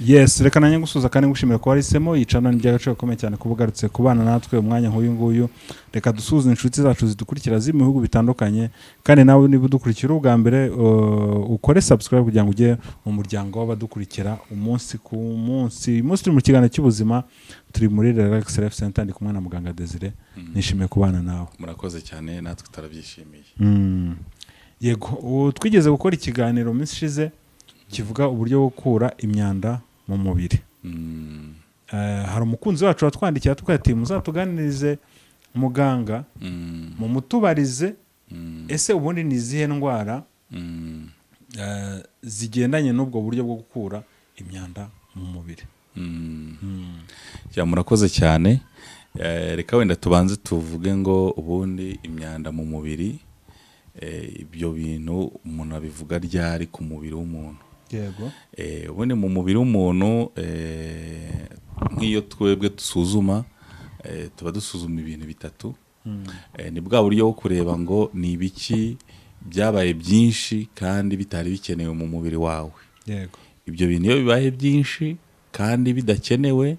Yes, reka nanjye gusuhuza kandi ngushimira ko wahisemo iyi channel. Ni iby'agaciro gakomeye cyane kuba ugarutse kubana natwe umwanya nk'uyu nguyu. Reka dusuhuze inshuti zacu zidukurikira ziri mu bihugu bitandukanye, kandi nawe niba udukurikira ubwa mbere, ukore subscribe kugira ngo ujye mu muryango w'abadukurikira umunsi ku munsi. Uyu munsi turi mu kiganiro cy'ubuzima, turi muri Relax Life Center, ndi kumwe na muganga Desire. Nishimiye kubana nawe. Murakoze cyane, natwe turabyishimiye. Yego, ubu twigeze gukora ikiganiro mu minsi ishize kivuga uburyo bwo gukura imyanda mu mubiri. Hari umukunzi wacu watwandikiye atubwira ati: "Muzatuganirize muganga, mumutubarize, ese ubundi ni izihe ndwara zigendanye n'ubwo buryo bwo gukura imyanda mu mubiri?" Ya, murakoze cyane. Reka wenda tubanze tuvuge ngo ubundi imyanda mu mubiri, ibyo bintu umuntu abivuga ryari ku mubiri w'umuntu? Ubundi mu mubiri w'umuntu, nk'iyo twebwe dusuzuma, tuba dusuzuma ibintu bitatu. Ni bwa buryo bwo kureba ngo ni ibiki byabaye byinshi kandi bitari bikenewe mu mubiri wawe. Ibyo bintu iyo bibaye byinshi kandi bidakenewe,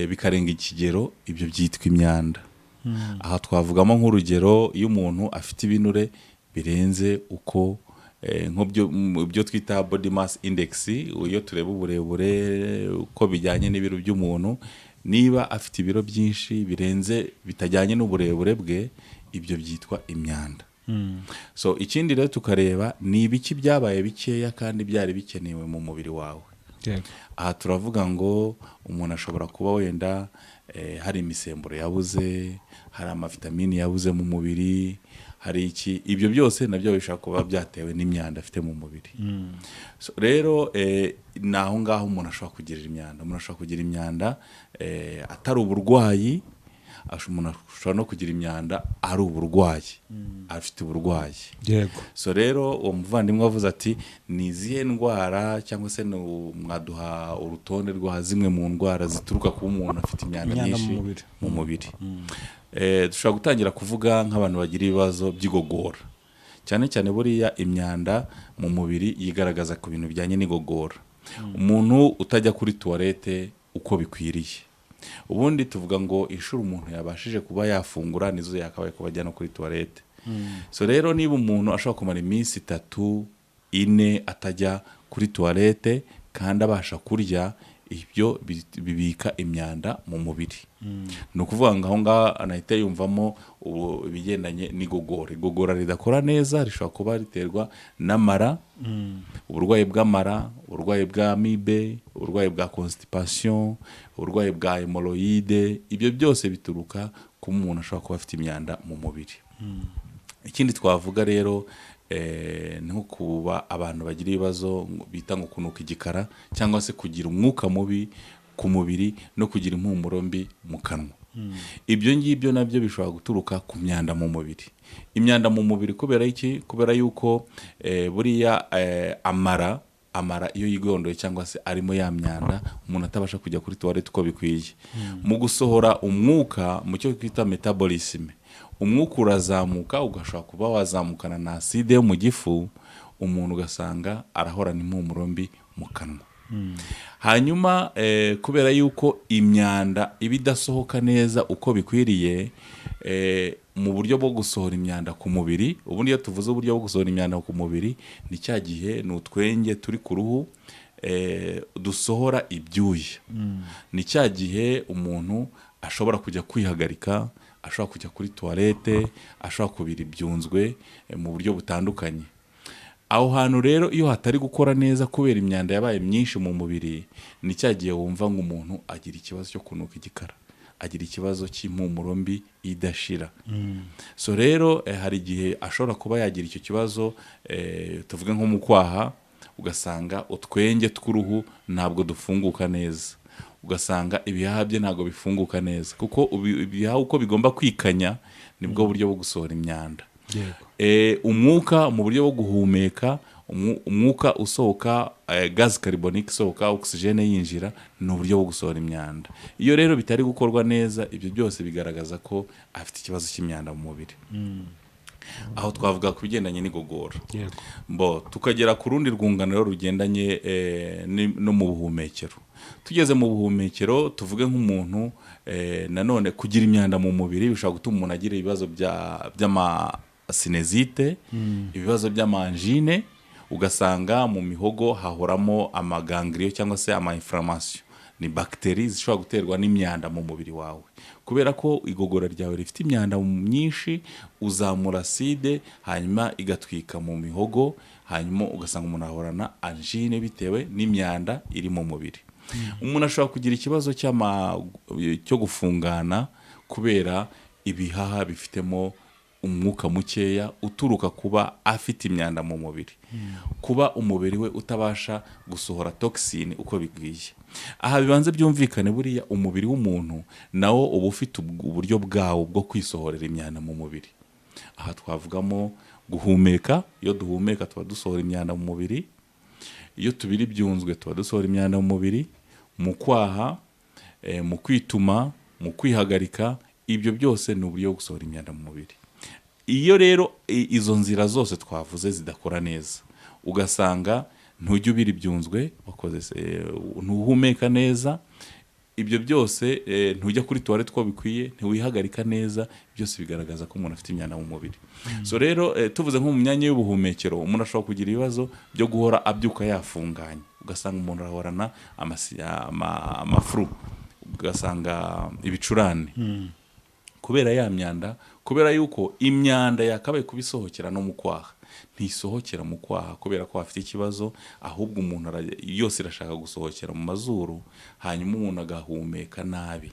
bikarenga ikigero, ibyo byitwa imyanda. Aha twavugamo nk'urugero iyo umuntu afite ibinure birenze uko nk'ibyo mu byo twita body mass index, iyo tureba uburebure uko bijyanye n'ibiro by'umuntu, niba afite ibiro byinshi birenze bitajyanye n'uburebure bwe, ibyo byitwa imyanda. So ikindi rero tukareba ni ibiki byabaye bikeya kandi byari bikenewe mu mubiri wawe. Aha turavuga ngo umuntu ashobora kuba wenda hari imisemburo yabuze, hari amavitamini yabuze mu mubiri, hari iki, ibyo byose nabyo bishobora kuba byatewe n'imyanda afite mu mubiri. So, rero ni aho ngaho umuntu ashobora kugirira imyanda. Umuntu ashobora kugira imyanda atari uburwayi, umuntu ashobora no kugira imyanda ari uburwayi, afite uburwayi. So rero uwo muvandimwe wavuze ati: "Ni izihe ndwara, cyangwa se mwaduha urutonde rwa zimwe mu ndwara zituruka kuba umuntu afite imyanda Imyanda mu myinshi mubiri. mu mubiri?" Dushobora gutangira kuvuga nk'abantu bagira ibibazo by'igogora cyane cyane. Buriya imyanda mu mubiri yigaragaza ku bintu bijyanye n'igogora. Umuntu utajya kuri tuwarete uko bikwiriye, ubundi tuvuga ngo inshuro umuntu yabashije kuba yafungura nizo yakabaye kuba ajya no kuri tuwarete. So rero niba umuntu ashobora kumara iminsi 3, 4 atajya kuri tuwarete kandi abasha kurya, ibyo bibika imyanda mu mubiri. Ni ukuvuga ngo aho ngaho anahita yumvamo ibigendanye n'igogora. Igogora ridakora neza rishobora kuba riterwa n'amara, uburwayi bw'amara, uburwayi bwa amibe, uburwayi bwa constipation, uburwayi bwa hémorroïdes. Ibyo byose bituruka ku umuntu ashobora kuba afite imyanda mu mubiri. Ikindi twavuga rero, ni nko kuba abantu bagira ibibazo bita ngo kunuka igikara, cyangwa se kugira umwuka mubi ku mubiri no kugira impumuro mbi mu kanwa. Ibyo ngibyo nabyo bishobora guturuka ku myanda mu mubiri. Imyanda mu mubiri kubera iki? Kubera yuko buriya amara iyo yigondoye cyangwa se arimo ya myanda, umuntu atabasha kujya kuri tuwarete uko bikwiye, mu gusohora umwuka, mu cyo twita métabolisme, umwuka urazamuka, ugashobora kuba wazamukana na acide yo mu gifu, umuntu ugasanga arahorana impumuro mbi mu kanwa. Hanyuma kubera yuko imyanda iba idasohoka neza uko bikwiriye, mu buryo bwo gusohora imyanda ku mubiri, ubundi iyo tuvuze uburyo bwo gusohora imyanda ku mubiri, ni cya gihe ni utwenge turi ku ruhu dusohora ibyuya. Ni cya gihe umuntu ashobora kujya kwihagarika, ashobora kujya kuri tuwarete, ashobora kubira ibyunzwe mu buryo butandukanye. Aho hantu rero iyo hatari gukora neza kubera imyanda yabaye myinshi mu mubiri, ni cya gihe wumva ngo umuntu agira ikibazo cyo kunuka igikara, agira ikibazo cy'impumuro mbi idashira. So rero hari igihe ashobora kuba yagira icyo kibazo, tuvuge nko mu kwaha, ugasanga utwenge tw'uruhu ntabwo dufunguka neza, ugasanga ibihaha bye ntabwo bifunguka neza, kuko ibihaha uko bigomba kwikanya nibwo buryo bwo gusohora imyanda. Umwuka mu buryo bwo guhumeka, umwuka usohoka, gaz carbonique isohoka, oxygène yinjira, ni uburyo bwo gusohora imyanda. Iyo rero bitari gukorwa neza, ibyo byose bigaragaza ko afite ikibazo cy'imyanda mu mubiri. Aho twavuga ku bigendanye n'igogora. Yego. Mbo tukagera ku rundi rwungano rugendanye no mu buhumekero. Tugeze mu buhumekero, tuvuge nk'umuntu, nanone kugira imyanda mu mubiri bishobora gutuma umuntu agira ibibazo by'amasinezite, ibibazo by'amanjine, ugasanga mu mihogo hahoramo amagangriyo cyangwa se ama inflammation. Ni bagiteri zishobora guterwa n'imyanda mu mubiri wawe. Kubera ko igogora ryawe rifite imyanda myinshi, uzamura acide, hanyuma igatwika mu mihogo, hanyuma ugasanga umuntu ahorana angine bitewe n'imyanda iri mu mubiri. Umuntu ashobora kugira ikibazo cyo gufungana kubera ibihaha bifitemo umwuka mukeya uturuka kuba afite imyanda mu mubiri, kuba umubiri we utabasha gusohora toxine uko bikwiye. Aha bibanze byumvikane, buriya umubiri w'umuntu nawo uba ufite uburyo bwawo bwo kwisohorera imyanda mu mubiri. Aha twavugamo guhumeka. Iyo duhumeka tuba dusohora imyanda mu mubiri. Iyo tubira ibyunzwe tuba dusohora imyanda mu mubiri, mu kwaha, mu kwituma, mu kwihagarika, ibyo byose ni uburyo bwo gusohora imyanda mu mubiri. Iyo rero izo nzira zose twavuze zidakora neza, ugasanga ntujya ubira ibyunzwe, wakoze se, ntuhumeka neza, ibyo byose, ntujya kuri tuwarete uko bikwiye, ntiwihagarika neza, byose bigaragaza ko umuntu afite imyanda mu mubiri. So rero, tuvuze nko mu myanya y'ubuhumekero, umuntu ashobora kugira ibibazo byo guhora abyuka yafunganye, ugasanga umuntu arahorana amafuru, ugasanga ibicurane kubera ya myanda, kubera yuko imyanda yakabaye kubisohokera no mu kwaha ntisohokera mu kwaha kubera ko afite ikibazo, ahubwo umuntu yose irashaka gusohokera mu mazuru, hanyuma umuntu agahumeka nabi.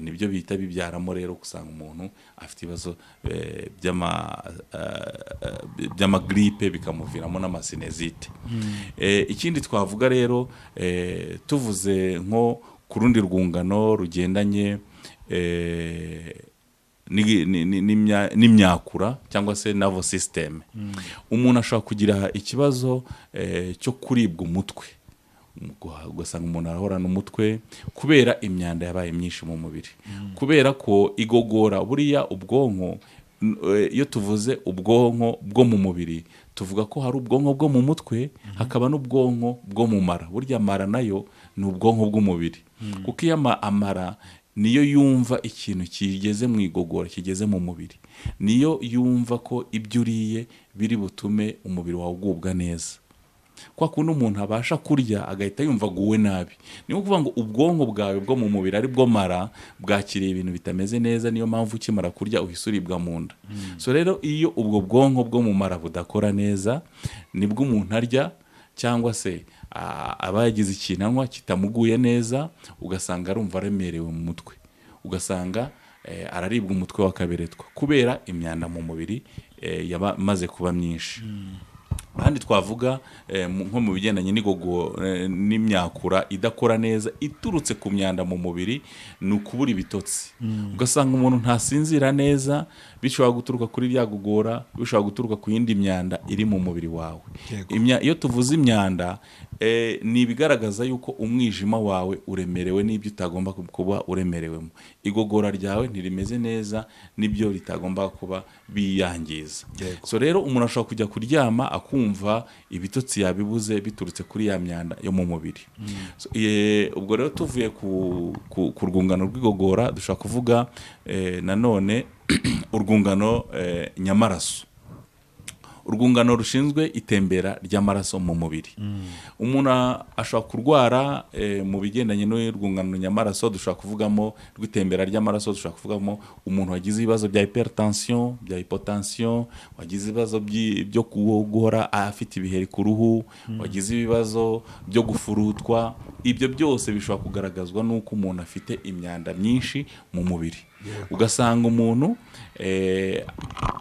Nibyo bihita bibyaramo rero gusanga umuntu afite ibibazo by'amagripe, bikamuviramo n'amasinezite. Ikindi twavuga rero, tuvuze nko ku rundi rwungano rugendanye n'imyakura cyangwa se nervous system, umuntu ashobora kugira ikibazo cyo kuribwa umutwe, ugasanga umuntu arahorana umutwe kubera imyanda yabaye myinshi mu mubiri, kubera ko igogora, buriya ubwonko, iyo tuvuze ubwonko bwo mu mubiri tuvuga ko hari ubwonko bwo mu mutwe, hakaba n'ubwonko bwo mu mara. Burya mara nayo ni ubwonko bw'umubiri, kuko iyo amara niyo yumva ikintu kigeze mu igogora, kigeze mu mubiri, niyo yumva ko ibyo uriye biri butume umubiri wawe ugubwa neza. Kwa kundi umuntu abasha kurya agahita yumva aguwe nabi, ni ukuvuga ngo ubwonko bwawe bwo mu mubiri ari bwo mara bwakiriye ibintu bitameze neza, niyo mpamvu ukimara kurya uhise uribwa mu nda. So rero iyo ubwo bwonko bwo mu mara budakora neza, nibwo umuntu arya cyangwa se aba yagize ikintu anywa kitamuguye neza, ugasanga arumva aremerewe mu mutwe, ugasanga araribwa umutwe w'akaberetwa kubera imyanda mu mubiri yamaze kuba myinshi. Ahandi twavuga nko mu bigendanye n'imyakura idakora neza iturutse ku myanda mu mubiri, ni ukubura ibitotsi. Ugasanga umuntu ntasinzira neza, bishobora guturuka kuri rya gogora, bishobora guturuka ku yindi myanda iri mu mubiri wawe. Iyo tuvuze imyanda, ni ibigaragaza yuko umwijima wawe uremerewe n'ibyo utagomba kuba uremerewemo, igogora ryawe ntirimeze neza n'ibyo ritagomba kuba biyangiza. So rero umuntu ashobora kujya kuryama akumva ibitotsi yabibuze biturutse kuri ya myanda yo mu mubiri. So, ubwo rero tuvuye ku rwungano rw'igogora, dushobora kuvuga nanone urwungano nyamaraso, urwungano rushinzwe itembera ry'amaraso mu mubiri. Umuntu ashobora kurwara mu bigendanye n'urwungano nyamaraso, dushobora kuvugamo rw'itembera ry'amaraso, dushobora kuvugamo umuntu wagize ibibazo bya hypertension, bya hypotension, wagize ibibazo byo guhora afite ibiheri ku ruhu, wagize ibibazo byo gufurutwa. Ibyo byose bishobora kugaragazwa n'uko umuntu afite imyanda myinshi mu mubiri. Ugasanga umuntu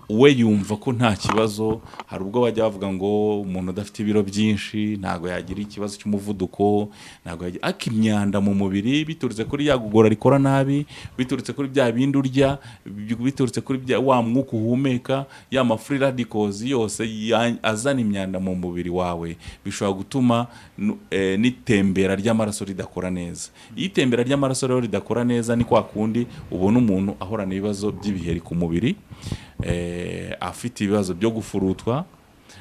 we yumva ko nta kibazo. Hari ubwo bajya bavuga ngo umuntu udafite ibiro byinshi ntabwo yagira ikibazo cy'umuvuduko, ntabwo yagira, ariko imyanda mu mubiri biturutse kuri ya gogora rikora nabi, biturutse kuri bya bindi urya, biturutse kuri bya wa mwuka uhumeka, ya ma free radicals yose azana imyanda mu mubiri wawe, bishobora gutuma n'itembera ry'amaraso ridakora neza. Iyo itembera ry'amaraso rero ridakora neza, ni kwa kundi ubona umuntu ahorana ibibazo by'ibiheri ku mubiri. Afite ibibazo byo gufurutwa,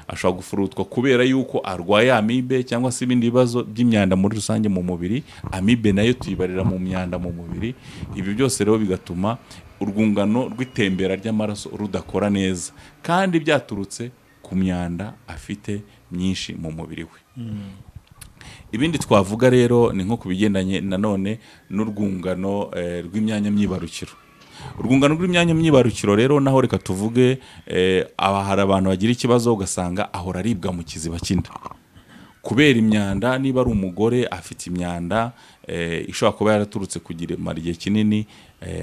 ashobora gufurutwa kubera yuko arwaye amibe cyangwa se ibindi bibazo by'imyanda muri rusange mu mubiri. Amibe nayo tuyibarira mu myanda mu mubiri. Ibi byose rero bigatuma urwungano rw'itembera ry'amaraso rudakora neza, kandi byaturutse ku myanda afite myinshi mu mubiri we. Ibindi twavuga rero ni nko ku bigendanye nanone n'urwungano rw'imyanya myibarukiro. Urwungano rw'imyanya myibarukiro rero naho reka tuvuge, aba hari abantu bagira ikibazo ugasanga ahora aribwa mu kiziba cy'inda kubera imyanda. Niba ari umugore afite imyanda ishobora kuba yaraturutse kugira imara igihe kinini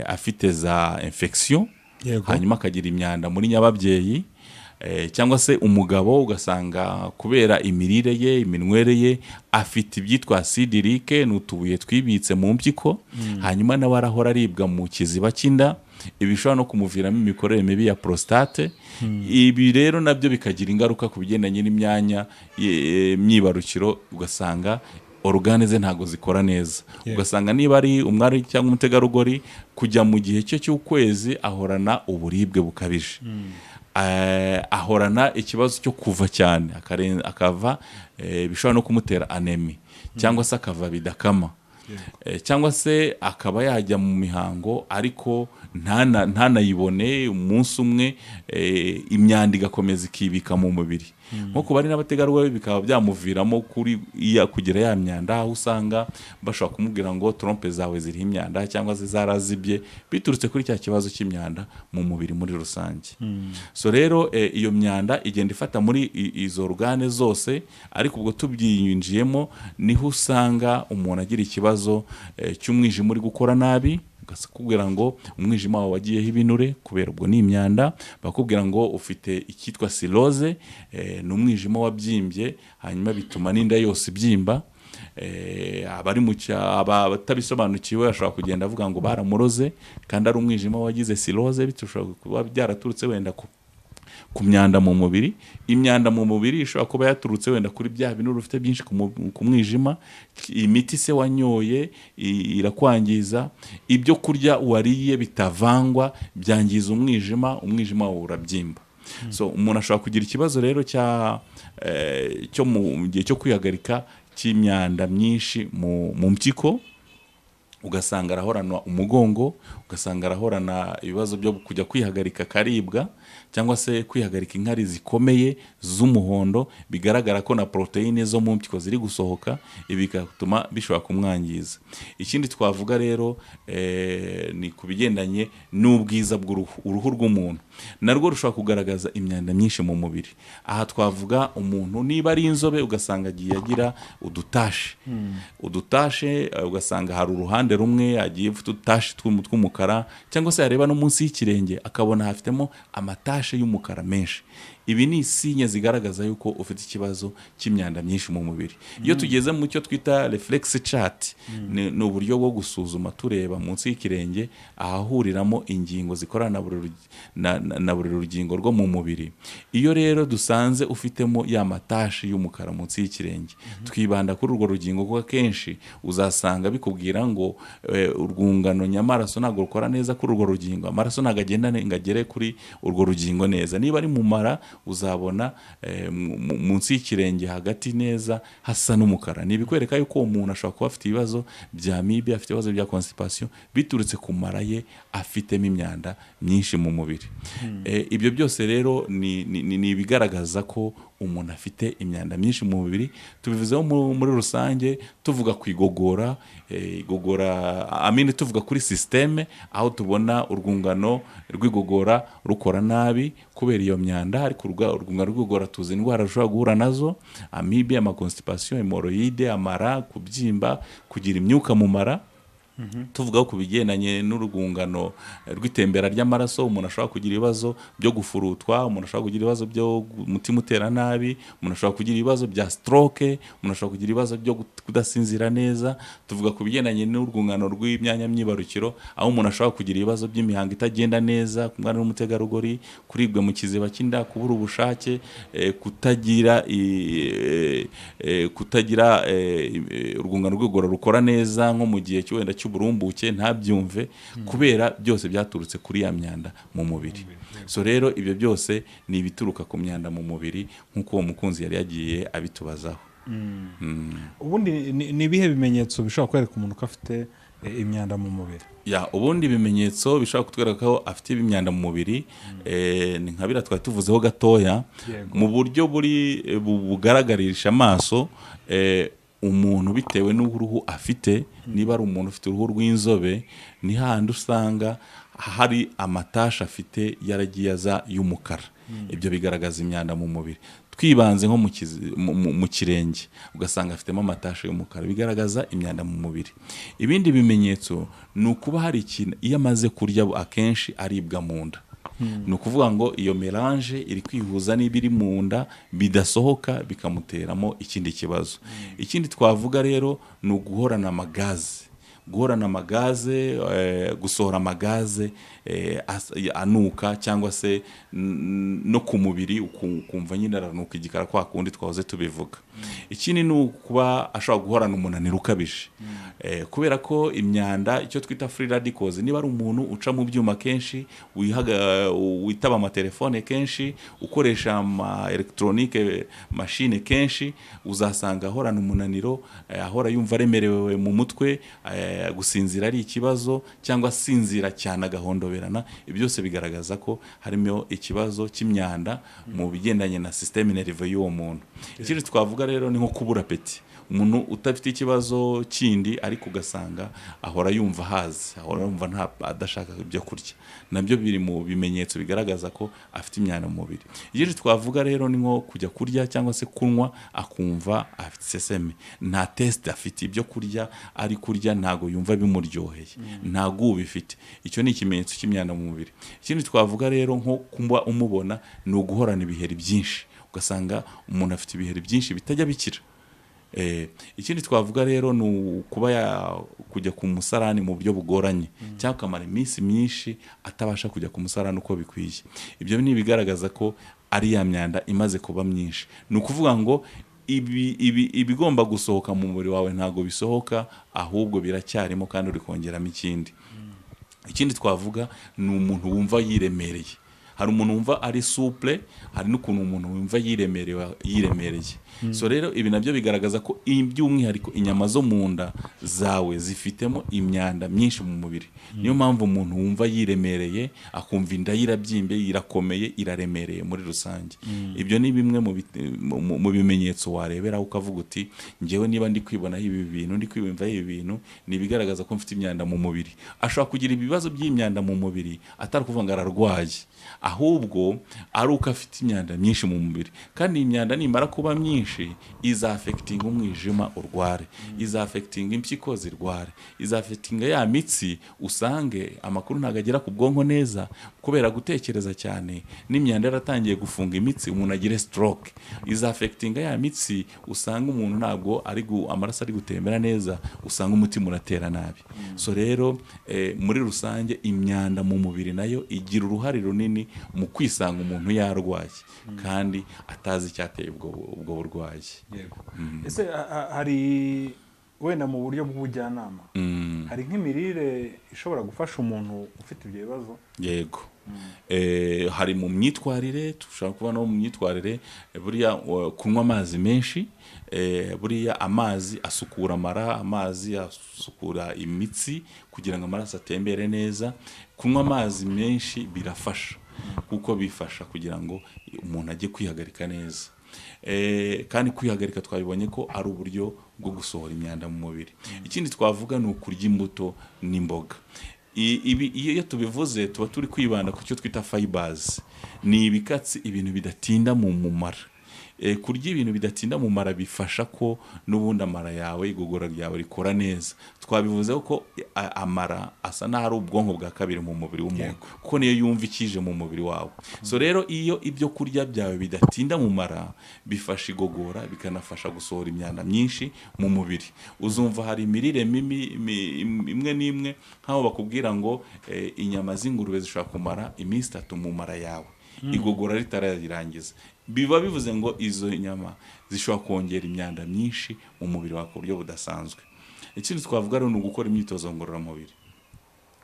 afite za infection, hanyuma akagira imyanda muri nyababyeyi, cyangwa se umugabo ugasanga kubera imirire ye, iminywere ye, afite ibyitwa acide urique, ni utubuye twibitse mu mpyiko, hanyuma nawe arahora aribwa mu kiziba cy'inda. Ibi bishobora no kumuviramo imikorere mibi ya prostate. Ibi rero nabyo bikagira ingaruka ku bigendanye n'imyanya myibarukiro, ugasanga organe ze ntabwo zikora neza. Ugasanga niba ari umwari cyangwa umutegarugori, kujya mu gihe cye cy'ukwezi ahorana uburibwe bukabije, ahorana ikibazo cyo kuva cyane, akava, bishobora no kumutera anémie, cyangwa se akava bidakama, cyangwa se akaba yajya mu mihango ariko ntanayibone umunsi umwe, imyanda igakomeza ikibika mu mubiri. Nko ku bari n'abategarugori bikaba byamuviramo kuri iya kugira ya myanda, aho usanga bashobora kumubwira ngo trompe zawe ziriho imyanda cyangwa se zarazibye, biturutse kuri cya kibazo cy'imyanda mu mubiri muri rusange. So rero iyo myanda igenda ifata muri izo organe zose, ariko ubwo tubyinjiyemo niho usanga umuntu agira ikibazo cy'umwijima uri gukora nabi, bakakubwira ngo umwijima wawe wagiyeho ibinure kubera ubwo ni imyanda, bakubwira ngo ufite icyitwa cirrhose, ni umwijima wabyimbye, hanyuma bituma n'inda yose ibyimba. Abari mu abatabisobanukiwe ashobora kugenda avuga ngo baramuroze kandi ari umwijima wagize cirrhose, bishobora kuba byaraturutse wenda ku myanda mu mubiri. Imyanda mu mubiri ishobora kuba yaturutse wenda kuri bya binure ufite byinshi ku mwijima, imiti se wanyoye irakwangiza, ibyo kurya wariye bitavangwa byangiza umwijima, umwijima wawe urabyimba. So umuntu ashobora kugira ikibazo rero cyo mu gihe cyo kwihagarika cy'imyanda myinshi mu mpyiko, ugasanga arahorana umugongo, ugasanga arahorana ibibazo byo kujya kwihagarika akaribwa, cyangwa se kwihagarika inkari zikomeye z'umuhondo, bigaragara ko na poroteyine zo mu mpyiko ziri gusohoka. Ibi bigatuma bishobora kumwangiza. Ikindi twavuga rero ni ku bigendanye n'ubwiza bw'uruhu. Uruhu rw'umuntu narwo rushobora kugaragaza imyanda myinshi mu mubiri. Aha twavuga umuntu niba ari inzobe, ugasanga agiye agira udutache udutache, ugasanga hari uruhande rumwe agiye ufite udutache tw'umukara, cyangwa se yareba no munsi y'ikirenge akabona hafitemo amatache y'umukara menshi. Ibi ni signe zigaragaza yuko ufite ikibazo cy'imyanda myinshi mu mubiri. Iyo tugeze mu cyo twita reflex chart, ni uburyo bwo gusuzuma tureba munsi y'ikirenge ahahuriramo ingingo zikorana na buri rugingo rwo mu mubiri. Iyo rero dusanze ufitemo ya matache y'umukara munsi y'ikirenge, twibanda kuri urwo rugingo, kuko akenshi uzasanga bikubwira ngo urwungano nyamaraso ntabwo rukora neza kuri urwo rugingo, amaraso ntabwo agenda ngo agere kuri urwo rugingo neza. Niba ari mu mara, uzabona munsi y'ikirenge hagati neza hasa n'umukara. Ni ibikwereka yuko uwo muntu ashobora kuba afite ibibazo bya amibe, afite ibibazo bya constipation biturutse ku mara ye afitemo imyanda myinshi mu mubiri. Ibyo byose rero ni ibigaragaza ko umuntu afite imyanda myinshi mu mubiri. Tubivuzeho muri rusange tuvuga ku igogora, igogora amine, tuvuga kuri système, aho tubona urwungano rw'igogora rukora nabi kubera iyo myanda. Ariko urwungano rw'igogora tuzi indwara rushobora guhura nazo: amibe, amaconstipation, hémorroïdes, amara kubyimba, kugira imyuka mu mara. Tuvuga ku bigendanye n'urwungano rw'itembera ry'amaraso, umuntu ashobora kugira ibibazo byo gufurutwa, umuntu ashobora kugira ibibazo byo umutima utera nabi, umuntu ashobora kugira ibibazo bya stroke, umuntu ashobora kugira ibibazo byo kudasinzira neza. Tuvuga ku bigendanye n'urwungano rw'imyanya myibarukiro, aho umuntu ashobora kugira ibibazo by'imihango itagenda neza ku mwana n'umutegarugori, kuribwa mu kiziba cy'inda, kubura ubushake, kutagira urwungano rw'igogora rukora neza nko mu gihe wenda cy'uburumbuke ntabyumve, kubera byose byaturutse kuri ya myanda mu mubiri. So rero ibyo byose ni ibituruka ku myanda mu mubiri, nk'uko uwo mukunzi yari yagiye abitubazaho. Ubundi ni ibihe bimenyetso bishobora kwereka umuntu ko afite imyanda mu mubiri? Ya, ubundi ibimenyetso bishobora kutwereka ko afite imyanda mu mubiri, ni nka biriya twari tuvuzeho gatoya. Mu buryo buri bugaragarisha amaso, umuntu bitewe n'uruhu afite, niba ari umuntu ufite uruhu rw'inzobe, ni hahandi usanga hari amatashi afite yaragiye aza y'umukara. Ibyo bigaragaza imyanda mu mubiri. Twibanze nko mu kirenge, ugasanga afitemo amatashi y'umukara, bigaragaza imyanda mu mubiri. Ibindi bimenyetso ni ukuba hari ikintu iyo amaze kurya akenshi aribwa mu nda. Ni ukuvuga ngo iyo mélange iri kwihuza n'ibiri mu nda bidasohoka, bikamuteramo ikindi kibazo. Ikindi twavuga rero ni uguhorana amagaze, guhorana amagaze, gusohora amagaze anuka, cyangwa se no ku mubiri ukumva nyine aranuka igikara, kwa kundi twahoze tubivuga. Ikindi ni ukuba ashobora guhorana umunaniro ukabije, kubera ko imyanda, icyo twita free radicals, niba ari umuntu uca mu byuma kenshi, witaba amatelefone kenshi, ukoresha ama électronique, machine kenshi, uzasanga ahorana umunaniro, ahora yumva aremerewe mu mutwe, gusinzira ari ikibazo, cyangwa asinzira cyane agahondoberana. Ibyo byose bigaragaza ko harimo ikibazo cy'imyanda mu bigendanye na système nerveux y'uwo muntu. Ikindi twavuga rero ni nko kubura appétit. Umuntu udafite ikibazo kindi, ariko ugasanga ahora yumva ahaze, ahora yumva nta adashaka ibyo kurya, nabyo biri mu bimenyetso bigaragaza ko afite imyanda mu mubiri. Ikindi twavuga rero ni nko kujya kurya cyangwa se kunywa, akumva afite iseseme, nta taste afite, ibyo kurya ari kurya ntago yumva bimuryoheye, nta goût bifite. Icyo ni ikimenyetso cy'imyanda mu mubiri. Ikindi twavuga rero nko kuba umubona ni uguhorana ibiheri byinshi, ugasanga umuntu afite ibiheri byinshi bitajya bikira. Ikindi twavuga rero ni ukuba kujya ku musarani mu buryo bugoranye, cyangwa akamara iminsi myinshi atabasha kujya ku musarani uko bikwiye. Ibyo ni ibigaragaza ko ari ya myanda imaze kuba myinshi. Ni ukuvuga ngo ibigomba gusohoka mu mubiri wawe ntabwo bisohoka, ahubwo biracyarimo kandi uri kongeramo ikindi. Ikindi twavuga ni umuntu wumva yiremereye. Hari umuntu wumva ari souple, hari n'ukuntu umuntu wumva yiremerewe, yiremereye. So rero ibi nabyo bigaragaza ko by'umwihariko inyama zo mu nda zawe zifitemo imyanda myinshi mu mubiri. Niyo mpamvu umuntu wumva yiremereye, akumva inda ye irabyimbye, irakomeye, iraremereye muri rusange. Ibyo ni bimwe mu bimenyetso wareberaho ukavuga uti: "Njyewe niba ndi kwibonaho ibi bintu, ndi kwiyumvaho ibi bintu, ni ibigaragaza ko mfite imyanda mu mubiri." Ashobora kugira ibibazo by'imyanda mu mubiri atari ukuvuga ngo ararwaye, ahubwo ari uko afite imyanda myinshi mu mubiri. Kandi iyi myanda nimara kuba myinshi, izaffectinga umwijima urware, izaffectinga impyiko zirware, izaffectinga ya mitsi, usange amakuru ntabwo agera ku bwonko neza kubera gutekereza cyane n'imyanda yaratangiye gufunga imitsi, umuntu agire stroke. Izaffectinga ya mitsi, usanga umuntu ntabwo amaraso ari gutembera neza, usanga umutima uratera nabi. So rero muri rusange imyanda mu mubiri nayo igira uruhare runini mu kwisanga umuntu yarwaye kandi atazi icyateye ubwo burwayi. Yego. Ese hari wenda mu buryo bw'ubujyanama, hari nk'imirire ishobora gufasha umuntu ufite ibyo bibazo? Yego. Hari mu myitwarire, dushobora kuba no mu myitwarire, buriya kunywa amazi menshi, buriya amazi asukura amara, amazi asukura imitsi kugira ngo amaraso atembere neza. Kunywa amazi menshi birafasha, kuko bifasha kugira ngo umuntu ajye kwihagarika neza. Kandi kwihagarika twabibonye ko ari uburyo bwo gusohora imyanda mu mubiri. Ikindi twavuga ni ukurya imbuto n'imboga. Ibi iyo tubivuze tuba turi kwibanda ku cyo twita fibers, ni ibikatsi, ibintu bidatinda mu mumara. Kurya ibintu bidatinda mu mara bifasha ko n'ubundi amara yawe, igogora ryawe rikora neza. Twabivuzeho ko amara asa n'aho ari ubwonko bwa kabiri mu mubiri w'umuntu, kuko niyo yumva ikije mu mubiri wawe. So rero iyo ibyo kurya byawe bidatinda mu mara, bifasha igogora, bikanafasha gusohora imyanda myinshi mu mubiri. Uzumva hari imirire mibi imwe n'imwe, nk'aho bakubwira ngo inyama z'ingurube zishobora kumara iminsi 3 mu mara yawe, igogora ritarayirangiza. Biba bivuze ngo izo nyama zishobora kongera imyanda myinshi mu mubiri wawe ku buryo budasanzwe. Ikindi twavuga rero ni ugukora imyitozo ngororamubiri,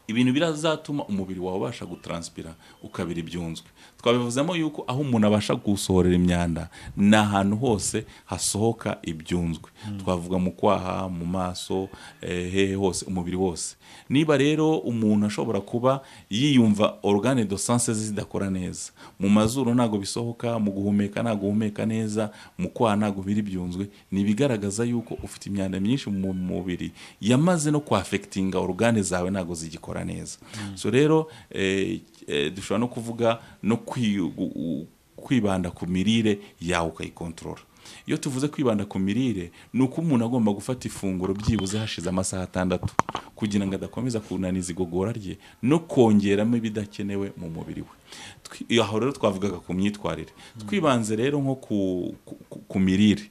ibintu birazatuma umubiri wawe ubasha gutranspira ukabira ibyunzwe. Twabivuzemo yuko aho umuntu abasha gusohorera imyanda ni ahantu hose hasohoka ibyunzwe. Twavuga mu kwaha, mu maso, hehe hose, umubiri wose. Niba rero umuntu ashobora kuba yiyumva organe de sens zidakora neza, mu mazuru ntabwo bisohoka, mu guhumeka ntabwo uhumeka neza, mu kwaha ntabwo biri ibyunzwe, ni ibigaragaza yuko ufite imyanda myinshi mu mubiri yamaze no kwafekitinga organe zawe, ntabwo zigikora neza. So rero dushobora no kuvuga no kwibanda ku mirire yawe ukayikontorora. Iyo tuvuze kwibanda ku mirire, ni uko umuntu agomba gufata ifunguro byibuze hashize amasaha 6 kugira ngo adakomeza kunaniza igogora rye no kongeramo ibidakenewe mu mubiri we. Aho rero twavugaga ku myitwarire. Twibanze rero nko ku mirire,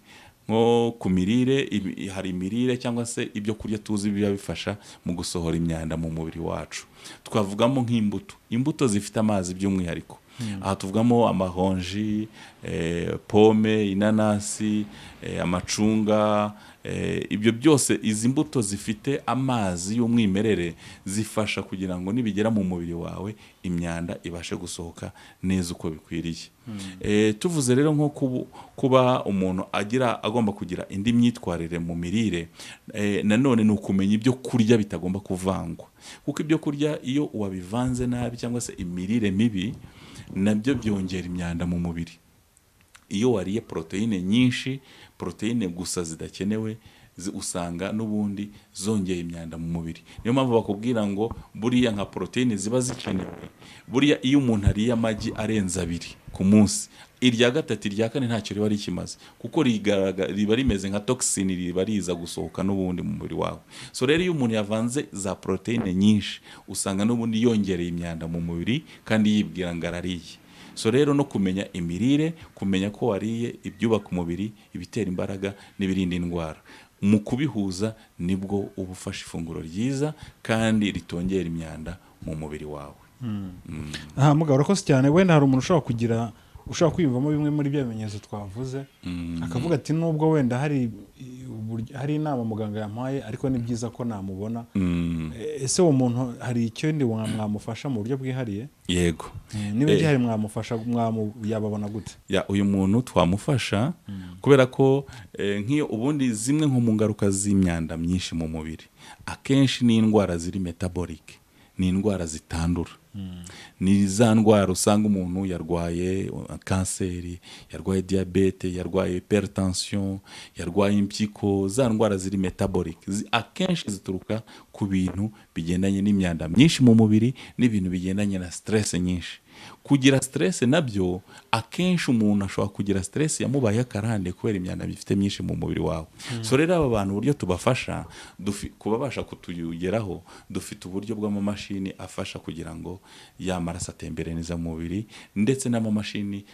nko ku mirire hari imirire cyangwa se ibyo kurya tuzi biba bifasha mu gusohora imyanda mu mubiri wacu. Twavugamo nk'imbuto, imbuto zifite amazi by'umwihariko. Aha tuvugamo amahonji, pome, inanasi, amacunga, ibyo byose. Izi mbuto zifite amazi y'umwimerere zifasha kugira ngo nibigera mu mubiri wawe imyanda ibashe gusohoka neza uko bikwiriye. Tuvuze rero nko kuba umuntu agomba kugira indi myitwarire mu mirire, nanone ni ukumenya ibyo kurya bitagomba kuvangwa, kuko ibyo kurya iyo wabivanze nabi cyangwa se imirire mibi nabyo byongera imyanda mu mubiri. Iyo wariye poroteyine nyinshi, poroteyine gusa zidakenewe, usanga n'ubundi zongeye imyanda mu mubiri. Niyo mpamvu bakubwira ngo buriya nka poroteyine ziba zikenewe, buriya iyo umuntu ariye amagi arenze 2 ku munsi, irya 3 irya 4 ntacyo riba rikimaze, kuko riba rimeze nka toxin, riba riza gusohoka n'ubundi mu mubiri wawe. So rero iyo umuntu yavanze za poroteyine nyinshi, usanga n'ubundi yongereye imyanda mu mubiri kandi yibwira ngo arariye. So rero no kumenya imirire, kumenya ko wariye ibyubaka umubiri, ibitera imbaraga n'ibirinda indwara, mu kubihuza nibwo uba ufashe ifunguro ryiza kandi ritongera imyanda mu mubiri wawe. Aha mugabo urakoze cyane. Wenda hari umuntu ushobora kwiyumvamo bimwe muri bya bimenyetso twavuze, akavuga ati nubwo wenda hari inama muganga yampaye, ariko ni byiza ko namubona. Ese uwo muntu hari icyo ndi mwamufasha mu buryo bwihariye? Yego. Niba gihari mwamufasha, yababona gute? Ya, uyu muntu twamufasha kubera ko nk'iyo ubundi zimwe nko mu ngaruka z'imyanda myinshi mu mubiri, akenshi ni indwara ziri metabolic, ni indwara zitandura. Ni za ndwara usanga umuntu yarwaye kanseri, yarwaye diyabete, yarwaye hypertension, yarwaye impyiko, za ndwara ziri metabolic akenshi zituruka ku bintu bigendanye n'imyanda myinshi mu mubiri n'ibintu bigendanye na stress nyinshi. Kugira stress nabyo akenshi umuntu ashobora kugira stress yamubaye akarande kubera imyanda ifite myinshi mu mubiri wawe. So rero aba bantu uburyo tubafasha kubabasha kutugeraho, dufite uburyo bw'amamashini afasha kugira ngo ya maraso atembere neza mu mubiri, ndetse n'amamashini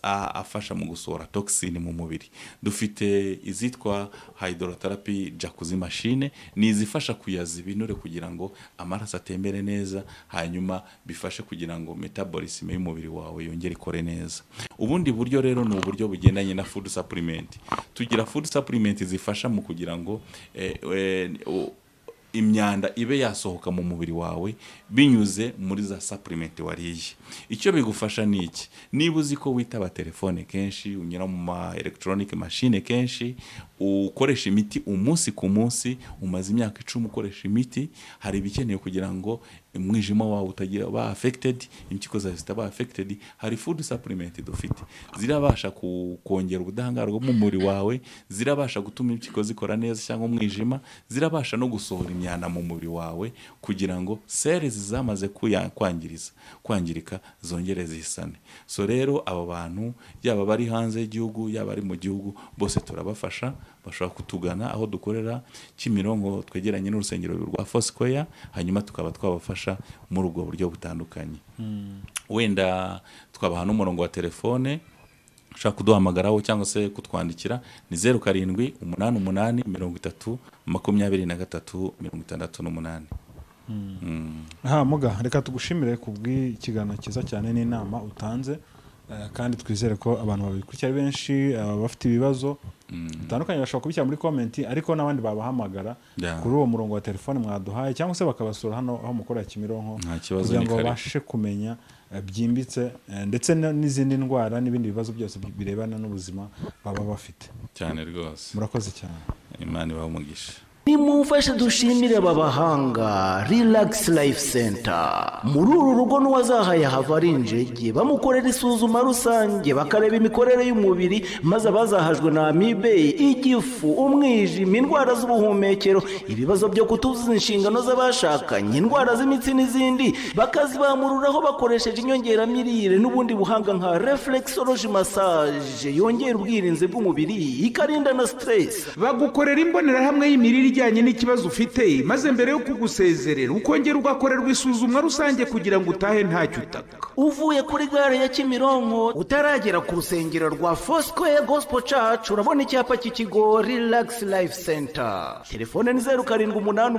afasha mu gusohora toxin mu mubiri. Dufite izitwa hydrotherapy jacuzzi machine, ni izifasha kuyaza ibinure kugira ngo amaraso atembere neza, hanyuma bifashe kugira ngo metabolism y'umubiri wawe yongere ikore neza. Ubundi buryo rero ni uburyo bugendanye na food supplement. Tugira food supplement zifasha mu kugira ngo imyanda ibe yasohoka mu mubiri wawe binyuze muri za supplement wariye. Icyo bigufasha ni iki? Niba uzi ko witaba telefone kenshi, unyura mu ma electronic machine kenshi, ukoresha imiti umunsi ku munsi, umaze imyaka 10 ukoresha imiti, hari ibikeneye kugira ngo umwijima wawe utagira ba affected, impyiko zawe zitaba affected, hari food supplement dufite zirabasha kongera ubudahangarwa mu mubiri wawe, zirabasha gutuma impyiko zikora neza cyangwa umwijima, zirabasha no gusohora imyanda mu mubiri wawe kugira ngo cells zamaze kwangirika zongere zisane. So rero aba bantu yaba bari hanze y'igihugu, yaba ari mu gihugu, bose turabafasha. Bashobora kutugana aho dukorera Kimironko, twegeranye n'urusengero rwa Foursquare, hanyuma tukaba twabafasha muri ubwo buryo butandukanye. Wenda twabaha n'umurongo wa telefone, ushaka kuduhamagaraho cyangwa se kutwandikira ni 07 88 30 23 68. Aha muga, reka tugushimire kubw'ikiganiro cyiza cyane n'inama utanze. Kandi twizere ko abantu babikurikira ari benshi, bafite ibibazo bitandukanye bashobora kubishyira muri comment, ariko n'abandi babahamagara kuri uwo murongo wa telefone mwaduhaye, cyangwa se bakabasura hano aho mukorera Kimironko, Nta kibazo, kugira ni ngo karibu. babashe kumenya byimbitse, ndetse n'izindi ndwara n'ibindi bibazo byose birebana n'ubuzima baba bafite. Cyane rwose. Murakoze cyane. Imana ibahe umugisha. Nimumfashe dushimire aba bahanga, Relax Life Center. Muri uru rugo n'uwazahaye hava ari injege. Bamukorera isuzuma rusange, bakareba imikorere y'umubiri, maze abazahajwe na amibe, igifu, umwijima, indwara z'ubuhumekero, ibibazo byo kutuzuza inshingano z'abashakanye, indwara z'imitsi n'izindi, bakazibamururaho bakoresheje inyongeramirire n'ubundi buhanga nka reflexology massage, yongera ubwirinzi bw'umubiri, ikarinda na stress. Bagukorera imbonerahamwe y'imirire ijyanye n'ikibazo ufite, maze mbere yo kugusezerera ukongera ugakorerwa isuzumwa rusange kugira ngo utahe ntacyo utaka. Uvuye kuri gare ya Kimironko, utaragera ku rusengero rwa Foursquare Gospel Church, urabona icyapa cy'ikigo Relax Life Center. Telefone ni 0788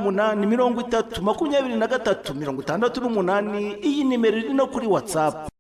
30 23 68. Iyi nimero iri no kuri WhatsApp.